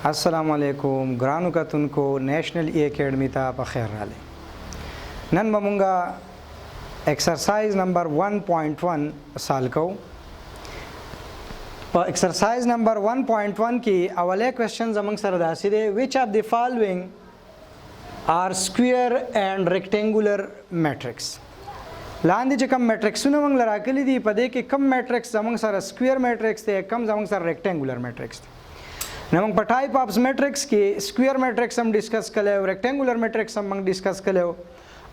السلام علیکم ګرانو کتونکو، نېشنل ای اکیډمي ته په خیر راغلی. نن به مونږه ایکسرسایز نمبر 1.1 سال کو. په ایکسرسایز نمبر 1.1 کې اولې کوېشن زمونږ سره داسې دی: which of the following are square and rectangular matrix؟ لاندې چې کوم میټرکسونه موږ راکلي دي، په دې کې کوم میټرکس زموږ سره سکویر میټرکس دی، کوم زموږ سره ریکټانګولر میټرکس دی؟ نو موږ په ټایپ اف میټرکس کې سکویر میټرکس هم ډیسکس کړو، ریکټانګولر میټرکس هم موږ ډیسکس کړو،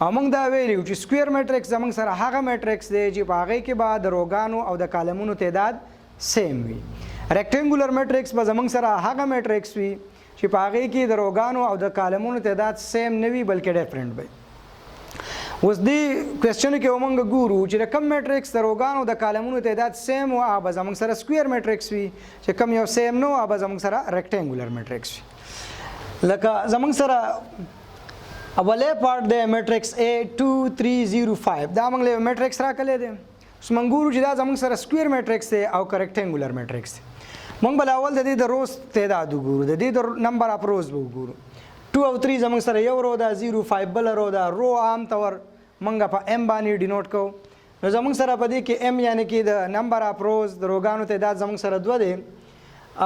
او موږ دا ویلي چې سکویر میټرکس زموږ سره هغه میټرکس دی چې په هغه کې به د روګانو او د کالمونو تعداد سیم وي. ریکټانګولر میټرکس به زموږ سره هغه میټرکس وي چې په هغه کې د روګانو او د کالمونو تعداد سیم نه وي، بلکې ډیفرنٹ وي. اوس دې کوېسچن کې موږ ګورو چې د کوم میټرکس د روګانو د کالمونو تعداد سیم و، هغه به زموږ سره سکویر میټرکس وي، چې کوم یو سیم نه و، هغه به زموږ سره ریکټانګولر میټرکس وي. لکه زموږ سره اولې پارټ دی، میټرکس A 2 3 0 5. دا موږ له میټرکس راکلې دی. اوس موږ ګورو چې دا زموږ سره سکویر میټرکس دی او که ریکټانګولر میټرکس دی. موږ بل اول د دې د روز تعداد وګورو، د دې د نمبر اف روز به وګورو. 2 او 3 زموږ سره یو رو ده، 0 5 بل رو ده. رو عام طور موږ په m باندې ډینوټ کوو. نو زموږ سره په دې کې m یعنی کې د نمبر اف روز، د روګانو تعداد زموږ سره 2 دی،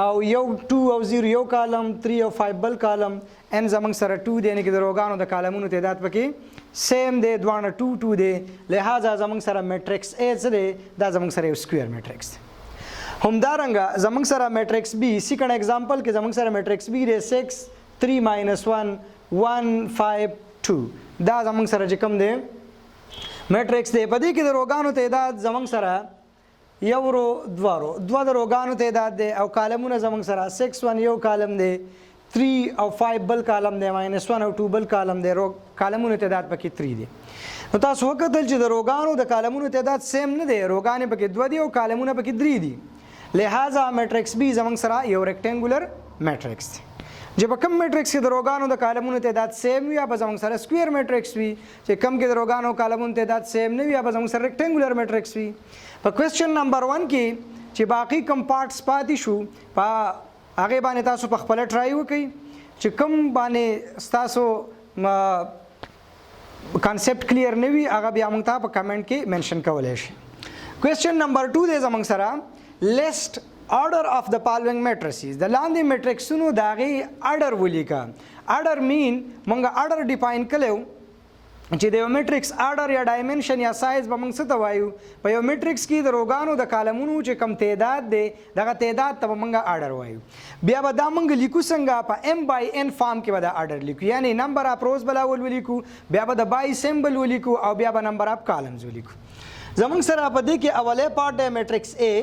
او یو 2 او 0 یو کالم، 3 او 5 بل کالم، n زموږ سره 2 دی، یعنی کې د روګانو د کالمونو تعداد پکې سیم دی، دواړه 2 2 دی. لہذا زموږ سره میټرکس A څه دی؟ دا زموږ سره یو سکویر میټرکس دی. همدارنګه زموږ سره میټرکس B، سیکنډ اگزامپل کې زموږ سره میټرکس B دی 6 3 minus 1 1 5 2. دا زموږ سره چې کوم دی میټرکس دی، په دې کې د روګانو تعداد زموږ سره یو رو، دوه رو، دوه د روګانو تعداد دی، او کالمونه زموږ سره 6 1 یو کالم دی، 3 او 5 بل کالم دی، ماینس 1 او 2 بل کالم دی. رو کالمونو تعداد پکې 3 دی. نو تاسو وکتل چې د روګانو د کالمونو تعداد سیم نه دی، روګانې پکې 2 دي او کالمونه پکې 3 دي. لہذا میټرکس بی زموږ سره یو ریکټانګولر میټرکس دی. چې په کوم میټرکس کې د روګانو د کالمونو تعداد سیم وي، به زموږ سره سکویر میټرکس وي، چې کوم کې د روګانو کالمونو تعداد سیم نه وي، به زموږ سره ریکټانګولر میټرکس وي. په کوېسچن نمبر 1 کې چې باقی کوم پارټس پاتې شو، په هغه باندې تاسو په خپل ټرای وکړئ. چې کوم باندې تاسو کانسپټ کلیر نه وي، هغه بیا موږ ته په کمنټ کې منشن کولای شي. کوېسچن نمبر 2 دی زموږ سره: list order of the following matrices. د لاندې میټرکسونو د هغې ارډر ولیکه. ارډر مین موږ ارډر ډیفاین کړو چې د یو میټرکس ارډر یا ډایمنشن یا سایز به موږ څه ته وایو؟ په یو میټرکس کې د روګانو د کالمونو چې کم تعداد دی، دغه تعداد ته به موږ ارډر وایو. بیا به دا موږ لیکو څنګه؟ په m by n فارم کې به دا ارډر لیکو، یعنی نمبر اف روز به اول ولیکو، بیا به د بای سیمبل ولیکو، او بیا به نمبر اف کالمز ولیکو. زموږ سره په دې کې اولې پارټ دی، میټرکس A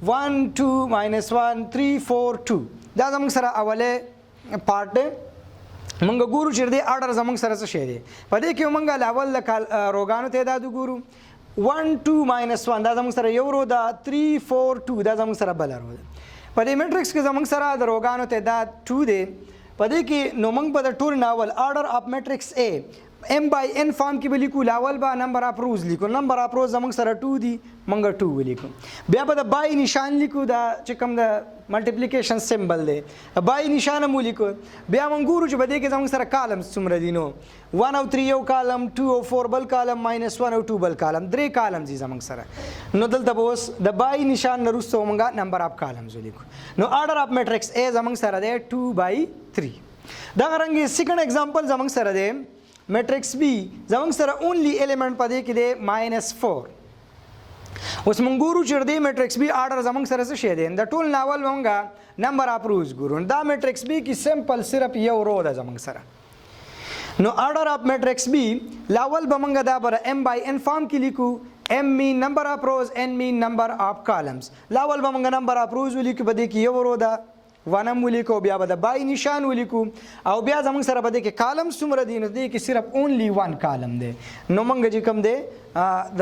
1 2 minus 1 3 4 2. دا زموږ سره اولې پارټ دی. مونږ ګورو چې دې ارډر زمونږ سره څه شی دی. په دې کې مونږ لاول د روګانو تعداد وګورو. 1 2 minus 1، دا زمونږ سره یو رو ده، 3 4 2، دا زمونږ سره بل رو ده. په دې میټرکس کې زمونږ سره د روګانو تعداد 2 دی په دې کې. نو مونږ به د ټول نه اول ارډر اف میټرکس A m by n فارم کې به لیکو. لاول به نمبر اف روز لیکو. نمبر اف روز زمونږ سره 2 دي، مونږ 2 ولیکو. بیا به د بای نشان لیکو، دا چې کوم د ملټیپلیکیشن سمبل دی، بای نشان هم ولیکو. بیا مونږ ګورو چې په دې کې زمونږ سره کالم څومره دي. نو 1 او 3 یو کالم، 2 او 4 بل کالم، ماینس 1 او 2 بل کالم، درې کالم دي زمونږ سره. نو دلته به اوس د بای نشان نه وروسته مونږ نمبر اف کالمز ولیکو. نو ارډر اف میټرکس A زمونږ سره دی 2 بای 3. دغه رنګ سیکنډ اگزامپل زمونږ سره دی، میټرکس بی. زمونږ سره اونلی الیمنټ په دې کې دی ماینس 4. اوس مونږ ګورو چې دې میټرکس بی ارډر زمونږ سره څه شی دی. د ټول نه اول مونږ نمبر اف روز ګورو. دا میټرکس بی کې سمپل صرف یو رو ده زمونږ سره. نو ارډر اف میټرکس بی لاول به مونږ دا بر m by n فارم کې لیکو. M mean number of rows, n mean number of columns. لاول به مونږ نمبر اف روز ولیکو. په دې کې یو رو ده، ون هم ولیکو، بیا به د بای نشان ولیکو، او بیا زمونږ سره په دې کې کالم څومره دي؟ نو دې کې صرف اونلی 1 کالم دی. نو مونږ چې کوم دی د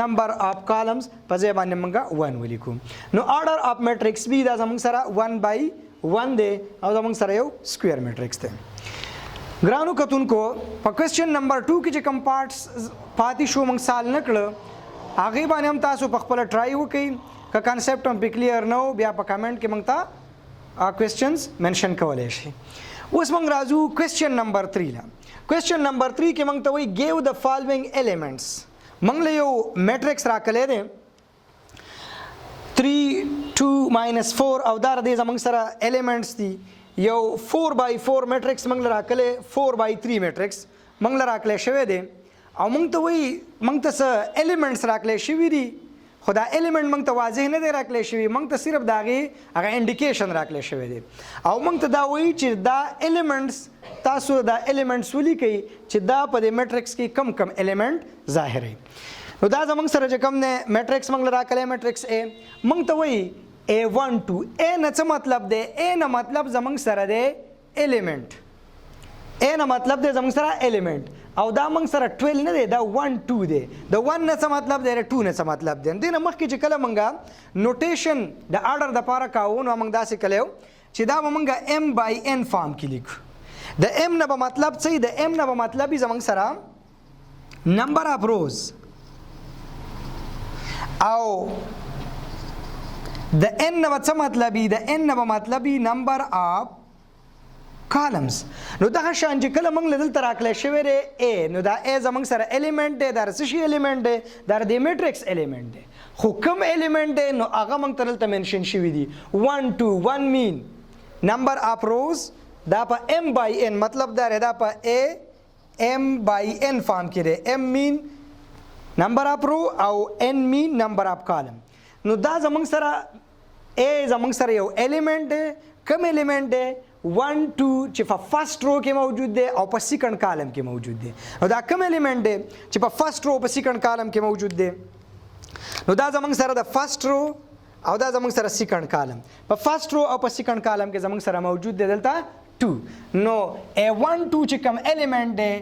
نمبر اف کالمز په ځای باندې مونږ 1 ولیکو. نو ارډر اف میټرکس بی دا زمونږ سره 1 بای 1 دی او زمونږ سره یو سکویر میټرکس دی. ګرانو کتونکو، په کوېسچن نمبر 2 کې چې کوم پارټس پاتې شو، موږ سال نه کړه، هغې باندې هم تاسو په خپله ټرای وکړئ. که کانسپټ هم پې کلیر نه و، بیا په کمنټ کې موږ ته کوېسچنز منشن کولی شئ. اوس موږ راځو کوېسچن نمبر 3 له. کوېسچن نمبر 3 کې موږ ته وایي ګیو د فالوینګ الیمنټس. موږ له یو میټرکس راکلی دی 3 2 ماینس 4، او دا د زموږ سره الیمنټس دي. یو 4 بای 4 میټرکس موږ له راکلی، 4 بای 3 میټرکس موږ له راکلی شوی دی، او موږ ته وایي موږ ته څه الیمنټس راکلی شوي دي، خو دا الیمنټ موږ ته واضح نه دی راکلی شوی، موږ ته صرف د هغې هغه انډیکیشن راکلی شوی دی، او موږ ته دا وایي چې دا الیمنټس تاسو دا الیمنټس ولیکئ چې دا په دې میټرکس کې کم کم الیمنټ ظاهر دی. نو دا زموږ سره چې کوم دی میټرکس موږ له راکلی، میټرکس ای، موږ ته وایي A 1 2. ای نه څه مطلب دی؟ ای نه مطلب زموږ سره دی الیمنټ. ای نه مطلب دی زموږ سره الیمنټ، او دا موږ سره 12 نه دی، دا 1 2 دی. د 1 نه څه مطلب دی؟ 2 نه څه مطلب دی؟ دې نه مخکې چې کله موږ نوټیشن د آرډر د پاره کاوه، نو موږ داسې کلیو چې دا به موږ M بای N فارم کې لیکو. د M نه به مطلب څه؟ د M نه به مطلب زموږ سره نمبر اف روز، او د N نه به څه مطلب؟ د N نه به مطلب نمبر اف کالمز. نو دغه شان چې کله موږ له دلته راکلی شوی دی A، نو دا A زموږ سره الیمنټ دی. دا څه شي الیمنټ دی؟ دا د میټرکس الیمنټ دی، خو کوم الیمنټ دی؟ نو هغه موږ ته دلته منشن شوي دي 1 2. 1 مین نمبر اف روز. دا په M بای N مطلب دا دی، دا په A M بای N فارم کې دی. M مین نمبر اف رو او N مین نمبر اف کالم. نو دا زموږ سره A زموږ سره یو الیمنټ دی. کوم الیمنټ دی؟ 1 2، چې په فرست رو کې موجود دی او په سیکنډ کالم کې موجود دی. نو دا کوم الیمنټ دی چې په فرست رو په سیکنډ کالم کې موجود دی؟ نو دا زموږ سره د فرست رو او دا زموږ سره سیکنډ کالم، په فرست رو او په سیکنډ کالم کې زموږ سره موجود دی دلته 2. نو A 1 2 چې کوم الیمنټ دی،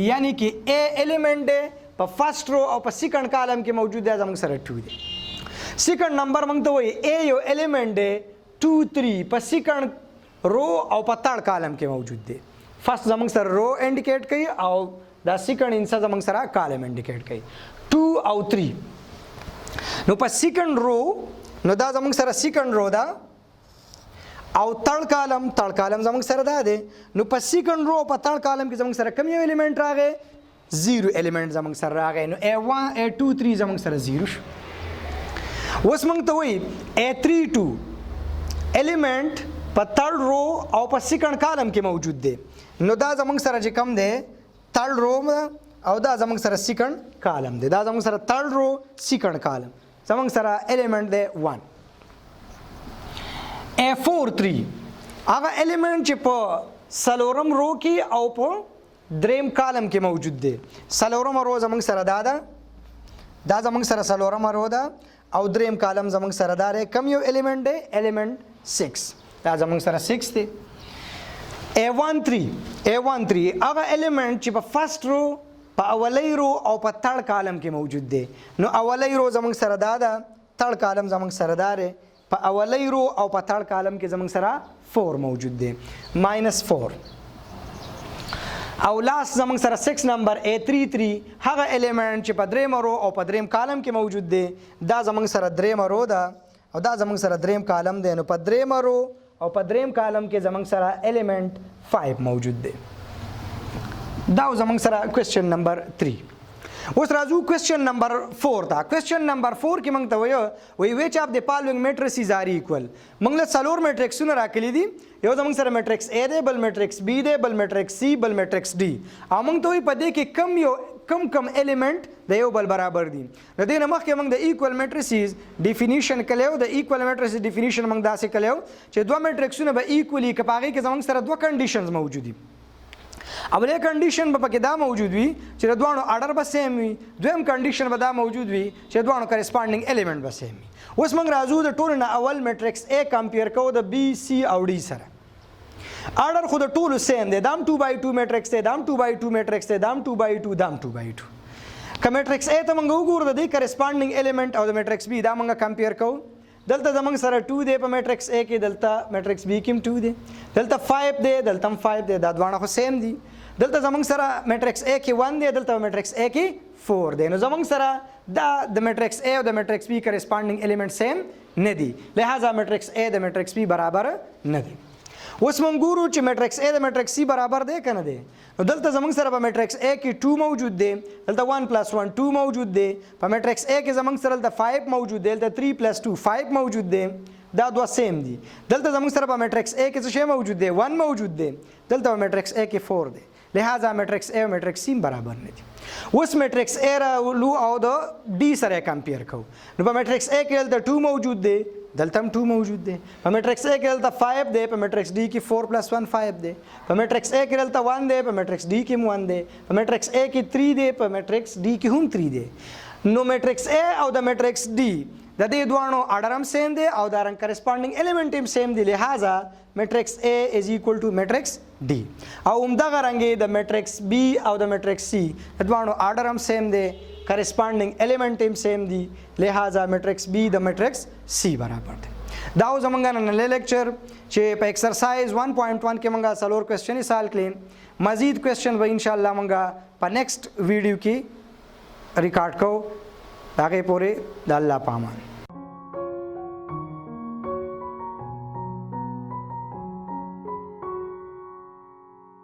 یعنی کې A الیمنټ دی، په فرست رو او په سیکنډ کالم کې موجود دی، زموږ سره 2 دی. سیکنډ نمبر موږ ته وایي A یو الیمنټ دی 2 3، په سیکنډ رو او په تھرډ کالم کې موجود دی. فرست زموږ سره رو انډیکیټ کوي او دا سیکنډ انسا زموږ سره کالم انډیکیټ کوي، 2 او 3. نو په سیکنډ رو، نو دا زموږ سره سیکنډ رو ده او تھرډ کالم، تھرډ کالم زموږ سره دا دی. نو په سیکنډ رو او په تھرډ کالم کې زموږ سره کوم یو الیمنټ راغی؟ 0 الیمنټ زموږ سره راغی. نو A 1 A 2 3 زموږ سره 0 شو. اوس موږ ته وایي A 3 2 الیمنټ په تھرډ رو او په سیکنډ کالم کې موجود دی. نو دا زموږ سره چې کوم دی تھرډ رو ده او دا زموږ سره سیکنډ کالم دی. دا زموږ سره تھرډ رو سیکنډ کالم زموږ سره الیمنټ دی 1. A 4 3 هغه الیمنټ چې په څلورم رو کې او په دریم کالم کې موجود دی. څلورم رو زموږ سره دا ده، دا زموږ سره څلورم رو ده او دریم کالم زموږ سره دا دی. کوم یو الیمنټ دی؟ الیمنټ 6، دا زموږ سره 6 دی. A 1 3، A 1 3 هغه الیمنټ چې په فرست رو، په اولۍ رو او په تھرډ کالم کې موجود دی. نو اولۍ رو زموږ سره دا ده، تھرډ کالم زموږ سره دا دی. په اولۍ رو او په تھرډ کالم کې زموږ سره 4 موجود دی، ماینس 4. او لاست زموږ سره 6 نمبر A 3 3 هغه الیمنټ چې په دریم رو او په دریم کالم کې موجود دی. دا زموږ سره دریم رو ده او دا زموږ سره دریم کالم دی. نو په دریم رو او په دریم کالم کې زموږ سره الیمنټ 5 موجود دی. دا زموږ سره کوېسچن نمبر 3. اوس راځو کوېسچن نمبر 4 ته. کوېسچن نمبر 4 کې موږ ته وایو وی which of the following matrices are equal. موږ له څلور میټرکسونه راکلي دي. یو زموږ سره میټرکس A دی، بل میټرکس B دی، بل میټرکس C، بل میټرکس D، او موږ ته وایي په دې کې کم یو کم کم الیمنټ د یو بل برابر دي. د دې نه مخکې موږ د ایکوال میټریسز ډیفینیشن کلیو. د ایکوال میټریسز ډیفینیشن موږ داسې کلیو چې دوه میټرکسونه به ایکولی که په هغې کې زموږ سره دوه کنډیشنز موجود دي. اولې کنډیشن به پکې دا موجود وي چې د دواړو آرډر به سیم وي، دویم کنډیشن به دا موجود وي چې د دواړو کرسپانډینګ الیمنټ به سیم وي. اوس موږ راځو د ټولو نه اول میټرکس A کمپیر کوو د B، C او D سره. آرډر خو د ټولو سیم دی، دام 2 بای 2 میټرکس دی، دام 2 بای 2 میټرکس دی، دام 2 بای 2، دام 2 بای 2. که میټرکس A ته موږ وګورو، د دې کرسپانډینګ الیمنټ او د میټرکس B، دا موږ کمپیر کوو. دلته زموږ سره 2 دی په میټرکس A کې، دلته میټرکس B کې هم 2 دی، دلته 5 دی، دلته هم 5 دی، دا دواړه خو سیم دي. دلته زموږ سره میټرکس A کې 1 دی، دلته میټرکس A کې 4 دی. نو زمونږ سره دا د میټرکس A او د میټرکس B کرسپانډینګ الیمنټ سیم نه دي، لہذا میټرکس A د میټرکس B برابر نه دی. اوس مونږ ګورو چې میټرکس A د میټرکس C برابر دی کنه دی. نو دلته زمونږ سره په میټرکس A کې 2 موجود دی، دلته 1 پلس 1 2 موجود دی. په میټرکس A کې زمونږ سره دلته 5 موجود دی، دلته 3 پلس 2 5 موجود دی، دا دوه سیم دي. دلته زمونږ سره په میټرکس A کې څه شی موجود دی؟ 1 موجود دی، دلته په میټرکس A کې 4 دی، لہذا میټرکس A او میټرکس C برابر نه دي. اوس میټرکس A راولو او د D سره کمپیر کوو. نو په میټرکس A کې دلته 2 موجود دی، دلته هم 2 موجود دی. په میټرکس A کې دلته 5 دی، په میټرکس D کې 4 پلس 1 5 دی. په میټرکس A کې دلته 1 دی، په میټرکس D کې هم 1 دی. په میټرکس A کې 3 دی، په میټرکس D کې هم 3 دی. نو میټرکس A او د میټرکس D د دې دواړو ارډر هم سیم دی او دا رنګ کرسپانډینګ الیمنټ هم سیم دی، لہذا میټرکس A is equal to میټرکس D. او همدغه رنګ د میټرکس B او د میټرکس C د دواړو ارډر هم سیم دی، کرسپانډینګ الیمنټ هم سیم دی، لہذا میټرکس B د میټرکس C برابر دی. دا و زمونږ نننی لیکچر چې په ایکسرسایز 1.1 کې مونږه څلور کوېسچن سالو کړل. مزید کوېسچن به ان شاء الله مونږه په نیکسټ ویډیو کې ریکارډ کوو. هغې پورې د الله په امان.